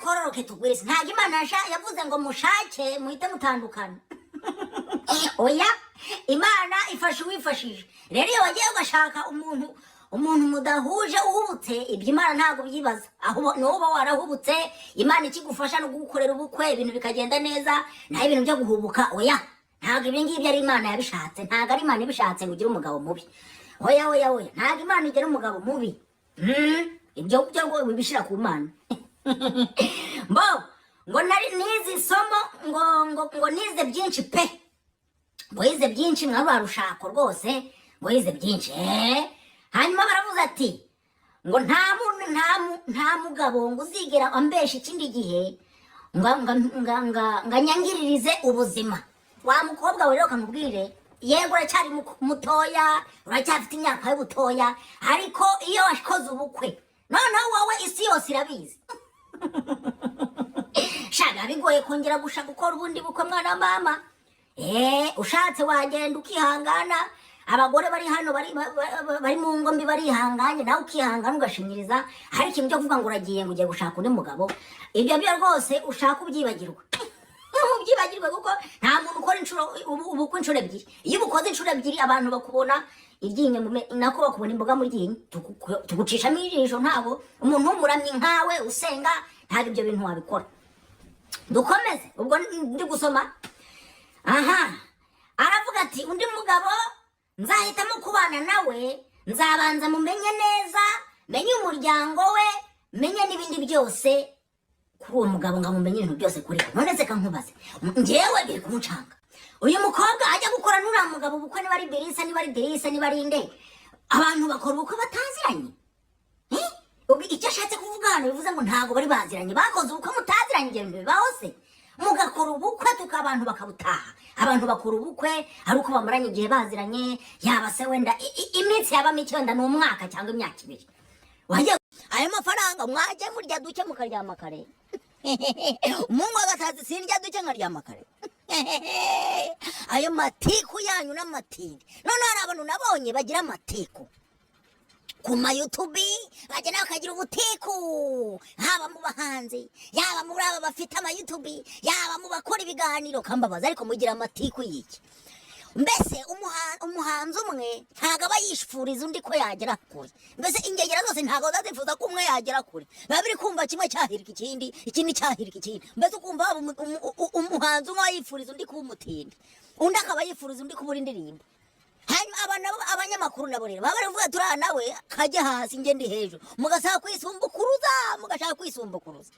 Twororoke tugwire. Ntabwo Imana yavuze ngo mushake muhite mutandukana. Oya, Imana ifasha uwifashije. Rero iyo wagiye ugashaka umuntu mudahuje uhubutse, ibyo Imana ntabwo byibaza. Aho niwo uba warahubutse, Imana ikigufasha no kugukorera ubukwe, ibintu bikagenda neza. Naho ibintu byo guhubuka, oya, ntabwo ibi ngibi ari Imana yabishatse. Ntabwo ari Imana ibishatse ngo ugire umugabo mubi. Oya, oya, oya, ntabwo Imana igira umugabo mubi. Ibyo byo ngo wibishira ku Mana. Mbo ngo nari nize isomo, ngo nize byinshi pe, ngo yize byinshi mwa rwa rushako rwose, ngo yize byinshi. Hanyuma baravuze ati ngo nta mugabo ngo uzigera ambesha ikindi gihe ngo anyangiririze ubuzima. Wa mukobwa we rero, kamubwire, yego uracyari mutoya, uracyafite imyaka y'ubutoya, ariko iyo wakoze ubukwe noneho wowe isi yose irabizi sha, biba bigoye kongera gushaka gukora ubundi bukwe, mwana wa mama. Ushatse wagenda ukihangana. Abagore bari hano bari mu ngo mbi barihanganye, nawe ukihangana ugashinyiriza. Hari ikintu cyo kuvuga ngo uragiye, ngo ugiye gushaka undi mugabo, ibyo byo rwose ushaka ubyibagirwa, ubyibagirwe, kuko nta muntu ukora inshuro ubukwe inshuro ebyiri. Iyo ubukoze inshuro ebyiri, abantu bakubona iryinyo nako bakubona imboga mu ryinyo, tugucishamo ijisho. Ntabwo umuntu w'umuramyi nkawe usenga, ntabwo ibyo bintu wabikora. Dukomeze, ubwo ndi gusoma aha. Aravuga ati undi mugabo nzahitamo kubana nawe, nzabanza mumenye neza, menye umuryango we, menye n'ibindi byose kuri uwo mugabo, ngo amumenye ibintu byose kuri we. None se kankubaze, njyewe biri kumucanga, uyu mukobwa ajya gukora n'uriya mugabo ubukwe, niba ari Berisa, niba ari Derisa, niba ari nde, abantu bakora ubukwe bataziranye? Eh? Ubwo icyo ashatse kuvuga hano bivuze ngo ntabwo bari baziranye, bakoze ubukwe mutaziranye. Ibyo bintu bibaho se, mugakora ubukwe tuka abantu bakabutaha? Abantu bakora ubukwe ari uko bamaranye igihe baziranye, yaba se wenda iminsi yaba mike, wenda ni umwaka cyangwa imyaka 2. Wajya ayo mafaranga mwajya murya duke mukaryama kare. Umuhungu agasazi, sindya duke nkaryama kare. Ayo matiku yanyu n'amatindi. Noneho hari abantu nabonye bagira amatiku ku ma YouTube, bagenda bakagira ubutiku, haba mu bahanzi, yaba muri aba bafite ama YouTube, yaba mu bakora ibiganiro. Kambabaza, ariko mugira amatiku y'iki? Mbese umuhanzi umwe ntabwo aba yifuriza undi ko yagera kure? Mbese ingegera zose ntabwo ziba zifuza ko umwe yagera kure? Biba biri kumva kimwe cyahirika ikindi, ikindi cyahirika ikindi. Mbese ukumva waba umuhanzi umwe aba yifuriza undi kuba umutindi, undi akaba yifuriza undi kubura indirimbo. Hanyuma aba nabo, abanyamakuru nabo rero baba bari kuvuga turiya nawe kajya hasi, njye ndi hejuru, mugashaka kwisumbukuruza, mugashaka kwisumbukuruza.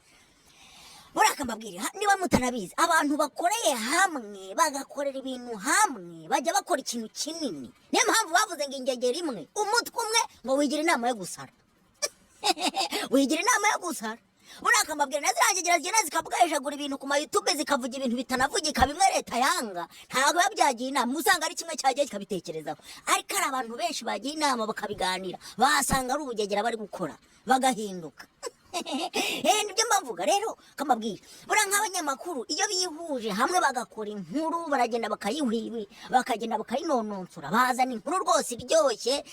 Buriya akambabwira, niba mutanabizi, abantu bakoreye hamwe, bagakorera ibintu hamwe, bajya bakora ikintu kinini. Niyo mpamvu bavuze ngo ingegera imwe, umutwe umwe ngo wigira inama yo gusara, wigira inama yo gusara. Buriya akambabwira, na ziriya ngegera zigenda zikabwejagura ibintu ku ma YouTube, zikavuga ibintu bitanavugika, bimwe leta yanga, ntabwo biba byagiye inama. Usanga ari kimwe cyagiye kikabitekerezaho, ariko ari abantu benshi bagiye inama bakabiganira, basanga ari ubugegera bari gukora, bagahinduka. Nibyo mbavuga rero. Kamabwira, buriya nk'abanyamakuru iyo bihuje hamwe bagakora inkuru, baragenda bakayihwibi, bakagenda bakayinononsora, bazana inkuru rwose iryoshye.